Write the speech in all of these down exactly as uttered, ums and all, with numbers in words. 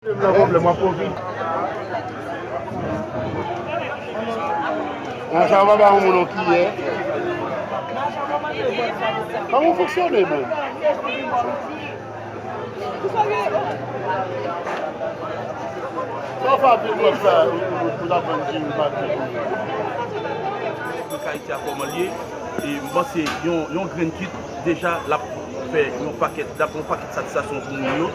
Pwoblèm nan pwoblèm, w ap pwofite. Nan sa w pa ba yon moun yon kiyè. Kòman w fonksyone menm? Sa w fè ap vin wè sa, ou ta konn di m pa di. Pou kalite a kòman l ye, e m panse yon, yon grenn kit, deja, l ap fè yon pakèt, l ap yon pakèt satisfaksyon pou moun yo,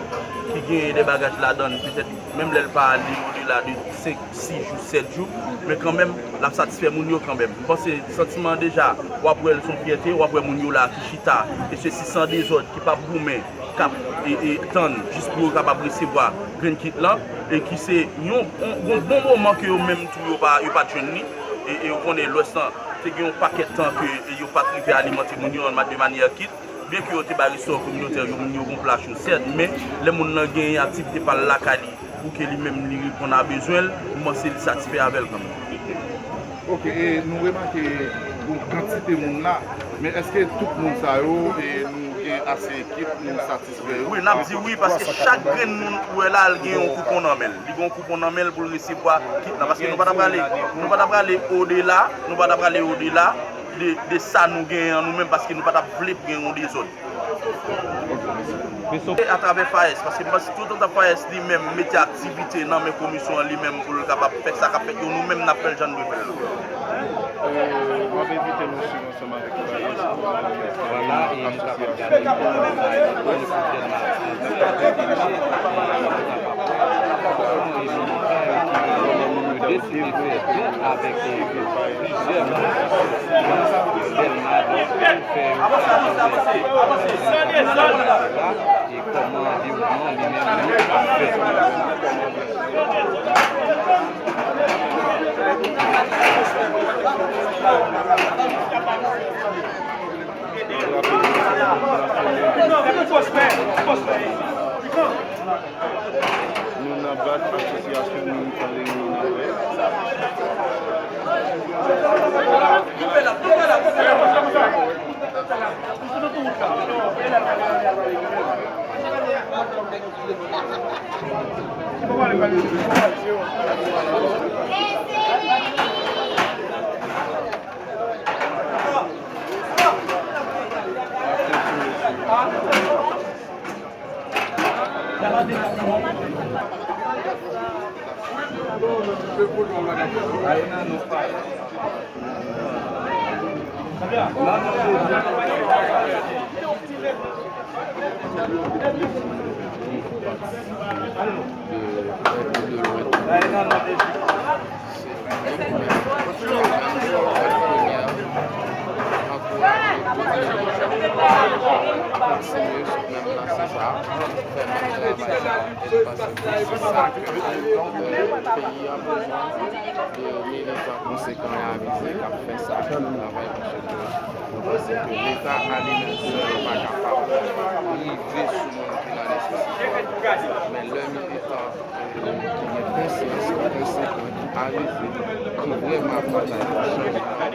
ki gen de bagaj ladan l, petèt, menm lè l pa ale odela de senk, sis jou, sèt jou, men kanmenm, l ap satisfè moun yo kanmenm. M panse santiman an deja, w ap wè l se yon fyète, w ap wè moun yo la ki chita, e se sisan dezòd, ki p ap goumen, k ap, e, e, tann, jis pou yo kapab resevwa grenn kit lan, e ki se yon, yon, yon bon moman ke yo menm tou yo pa, yo pa t jwenn li, e, e ou konnen Lwès lan, te gen yon pakèt tan ke, e, yo pa t rive alimante moun yo an, de manyè kit, byen ke yo te bay restò kominotè yo, moun yo gon pla cho, sèt, men lè moun nan gen aktivite pa l lakay li, pou ke li menm li reponn a bezwen l, m panse li satisfè avè l kanmenm. Ok, e nou remake yon kantite moun la, men èske tout moun sa yo, e nou gen ase ekip, nou satisfè yo? Wi, n ap di wi, paske chak grenn moun ou wè la, l gen yon koupon nan men l. Li gen yon koupon nan men l pou l resevwa kit la, paske nou pa ta prale, nou pa ta prale odela, nou pa ta prale odela de, de sa nou genyen an nou menm, paske nou pa t ap vle pou gen yon dezòd. Atravè FAES, paske m panse toutotan FAES li menm mete aktivite nan men komisyon an li menm pou l kapab fè sa k ap fèt yo, nou menm n ap fè l jan n dwe fè l. Euh, m ap envite nou swiv ansanm avèk FAES pou nou fè yon asosyasyon. Deside fè don avèk, eh, plizyè moun, Dèlma, donk, pou fè yon ti kouvèti nan katye Santral la, e kòman anviwònman an li menm li ap fè. Nou nan baz asosyasyon Militan Reyini Nèf. Ankouraje tout jèn kontinye sou menm lanse sa, fè menm travay sa, paske se sa ke, euh, peyi a bezwen, de militan konsekan e avize k ap fè sa, k ap travay pou chèf yo. Nou panse ke Leta a li menm sèl pa kapab rive sou moun ki nan nesesite. Men lè militan ki gen konsyans, ki konsekan, ki avize, ki vrèman ap batay pou chanjman,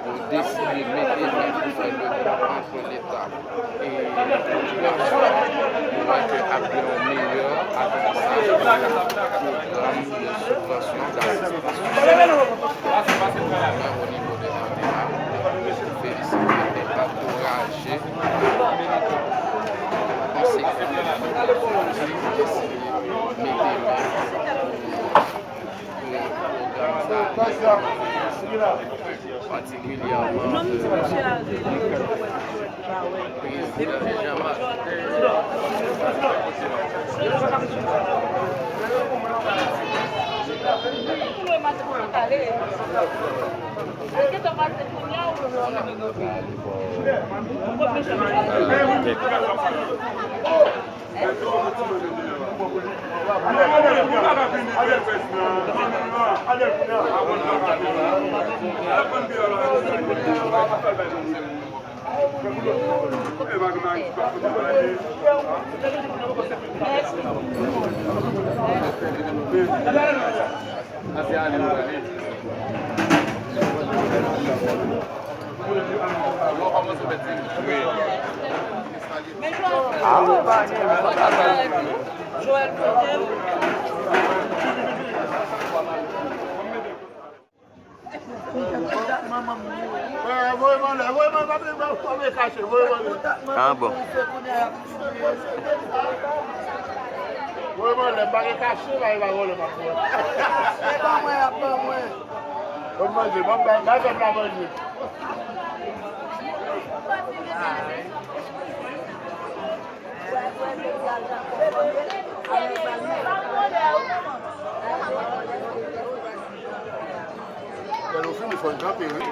yo deside mete men pou fè le pon ant Leta e popilasyon. Nou wè ke ap gen yon meyè atèrisaj de pwogram de sibvansyon, dasistans sosyo. Mwen, o nivo de Mantena, felisite e ankouraje militan konsekan ki deside mete men pou pwogram sa a, patikilyèman, euh, prezidan Jean Marc. Joël Potel. Voye manje kache, voye manje. Ah bon. Voye manje, pa gen kache, pa gen pa vòlè, pa vòlè. E ban mwen, y ap ban mwen. Ban manje, ban bay, bay pèp la manje. Lè nou fini, fò n kanpe, wi.